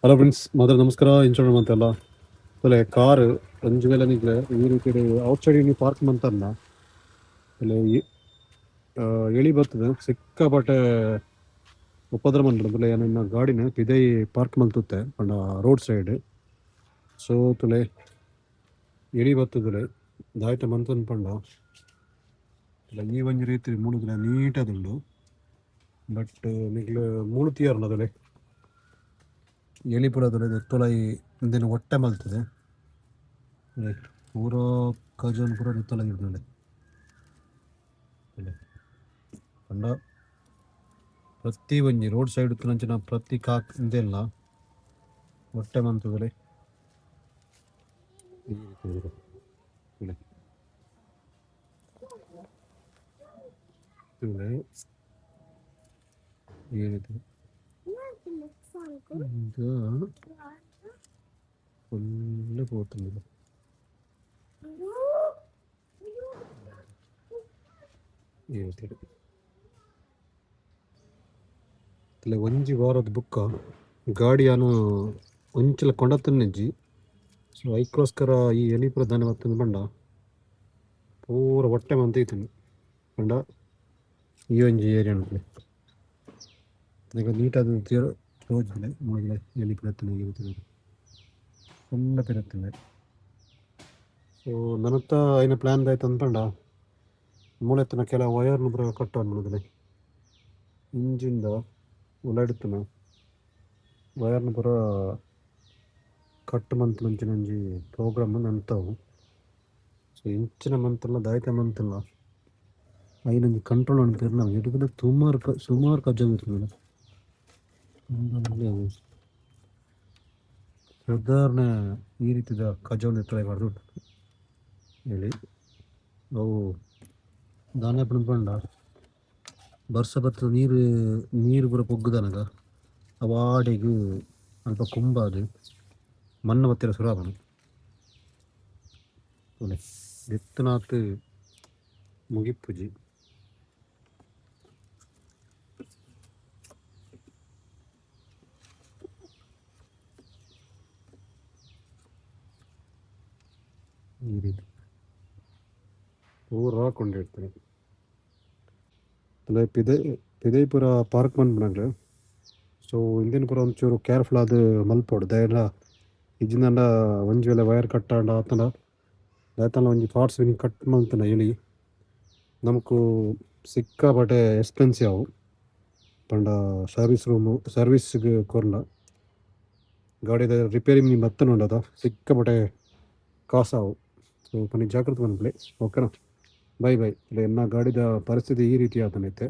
Hello friends, ಮಾತ್ರ ನಮಸ್ಕಾರ. Insurance ಮಂತೆಲ್ಲ ತೊಲೆ ಕಾರ್ ಒಂಜಿ ವೇಳೆ ನಿಗ್ಲೆ ಈ ರೀತಿ ಔಟ್ ಸೈಡ್ ನೀವು ಪಾರ್ಕ್ ಮಂತನ್ನ ಇಲ್ಲಿ ಎಳಿ ಬರ್ತದೆ ಸಿಕ್ಕಾಪಟ್ಟೆ ಉಪದ್ರ ಮಂತ್ರೆ. ಏನ ಗಾಡಿನ ಪಿದೈ ಪಾರ್ಕ್ ಮಲ್ತುತ್ತೆ ಪಂಡ ರೋಡ್ ಸೈಡ್. ಸೊ ತುಲೆ ಎಳಿ ಬರ್ತದೆ ದಾಯ್ತ ಮಂತನ್ ಪಂಡ ಈ ಒಂಜಿ ರೀತಿ ಮೂಡುದಿನ ನೀಟಾದುಂಡು. ಬಟ್ ನಿಗ್ಲು ಮೂಡು ತೀಯರ್ನ ತುಲೆ ಎಲಿ ಪೂರ ತುಲೆ ತುಲೈ ಇಂದೆನ್ ಒಟ್ಟೆ ಮಲ್ತದೆ ಪೂರ ಕಜನ್ ಪೂರ ತುಲೈ ಇರ್ತದೆ ಪಂಡ ಪ್ರತಿ ಒಂಜಿ ರೋಡ್ ಸೈಡ್ ಉತ್ತುನಂಚಿನ ಪ್ರತಿ ಕಾಕ್ ಇಂದೆಲ್ಲ ಒಟ್ಟೆ ಮಂತುದಲೆ ಈ ರೀತಿ ಫುಲ್ ಪೋತುಂಡು. ಈ ರೀತಿ ಒಂಜಿ ವಾರದ ಬುಕ್ಕ ಗಾಡಿಯಾನು ಒಂಚಿಲ ಕೊಂಡತ್ತನೆಜ್ಜಿ. ಸೊ ಐಕ್ಕೋಸ್ಕರ ಈ ಎಲಿ ಪೂರ ದಾನೆ ಬತ್ತಂದು ಪಂಡ ಪೂರ ಹೊಟ್ಟೆ ಮಂತ ಇತ್ತುಂಡು ಪಂಡ ಈ ಒಂಜಿ ಏರಿಯಾ ಉಂಟು. ಈಗ ನೀಟಾದ ತೋಜುಂಡೆ ಮೂಲ ಎಲಿ ಪೂರ ಇತ್ತುಂಡು ಫುಲ್ಲ ಪಿರತ್ತುಂಡೆ. ಸೊ ನನತ್ತ ಐನ ಪ್ಲ್ಯಾನ್ ದಾಯ್ತು ಅಂದ್ಪಂಡ ಮೂಲೆತ್ತನ ಕೆಲ ವಯರ್ನ ಪೂರ ಕಟ್ ಆನ್ ಮಲ್ಪುಲೆ ಇಂಜಿನ್ದ ಉಲೈಡುತ್ತುನ ವಯರ್ನ ಪೂರ ಕಟ್ ಮಂತುನಂಚಿನ ಒಂಜಿ ಪ್ರೋಗ್ರಾಮ್ ನಂತವು. ಸೊ ಇಂಚಿನ ಮಂತಲ್ಲ ದಾಯ್ತ ಮಂತಲ್ಲ ಐನೊಂಜಿ ಕಂಟ್ರೋಲ್ ಅನ್ಪೇರ್ನ ಎಡುಗುಲ ಸುಮಾರು ಸುಮಾರು ಕಜ್ಜೊಂದು ಇತ್ತುಂಡು. ಸಾಧಾರಣ ಈ ರೀತಿದ ಕಜವನ್ನು ಟ್ರೈ ಮಾಡ್ದು ಹೇಳಿ ಅವು ದಾನೆ ಪಂಡ ಬರ್ಸ ಬತ್ತದ ನೀರು ನೀರು ಪೂರ ಪೊಗ್ಗುದನಗ ಅವಾಡೆಗ್ ಅಲ್ಪ ಕುಂಬಾದ್ ಮಣ್ಣು ಬತ್ತಿರ ಸುರು ಆಪುಂಡು. ತೂಲೆ ದೆತ್ತುನಾತ್ ಮುಗಿಪುಜಿ. ಈ ರೀತಿ ಪೂರ ಕೊಂಡಿರ್ತಾರೆ. ಪಿದೈ ಪಿದೈ ಪೂರ ಪಾರ್ಕ್ ಮನ್ಪುನಗ್ಲು. ಸೊ ಇಂದೆನ್ ಪೂರ ಒಂಚೂರು ಕೇರ್ಫುಲ್ ಆದ್ ಮಲ್ಪೊಡು ದಾಯೆಡ ಇಜ್ಜಿಂದಾಂಡ ಒಂಜಿ ವೇಳೆ ವೈರ್ ಕಟ್ ಆಂಡ ಅತ್ತಂಡ ದಾಯೆತಂಡ ಒಂಜಿ ಪಾರ್ಟ್ಸ್ ಮಿನಿ ಕಟ್ ಮಲ್ತುಂಡ ಎಲಿ ನಮಕ್ ಸಿಕ್ಕಾಪಟ್ಟೆ ಎಕ್ಸ್ಪೆನ್ಸಿವ್ ಆವು. ಪಂಡ ಸರ್ವಿಸ್ ರೂಮು ಸರ್ವಿಸ್ಗ್ ಕೊರ್ಂಡ ಗಾಡಿದ ರಿಪೇರಿ ಮಿನಿ ಬತ್ತುಂಡದ ಸಿಕ್ಕಾಪಟ್ಟೆ ಕಾಸಾವು. ಸೊ ಪನಿ ಜಾಗ್ರತೆ ಮನ್ಪುಲೆ ಓಕೆನಾ. Bye bye. ಇಲ್ಲ ಎನ್ನ ಗಾಡಿದ ಪರಿಸ್ಥಿತಿ ಈ ರೀತಿ ಆತನೈತೆ.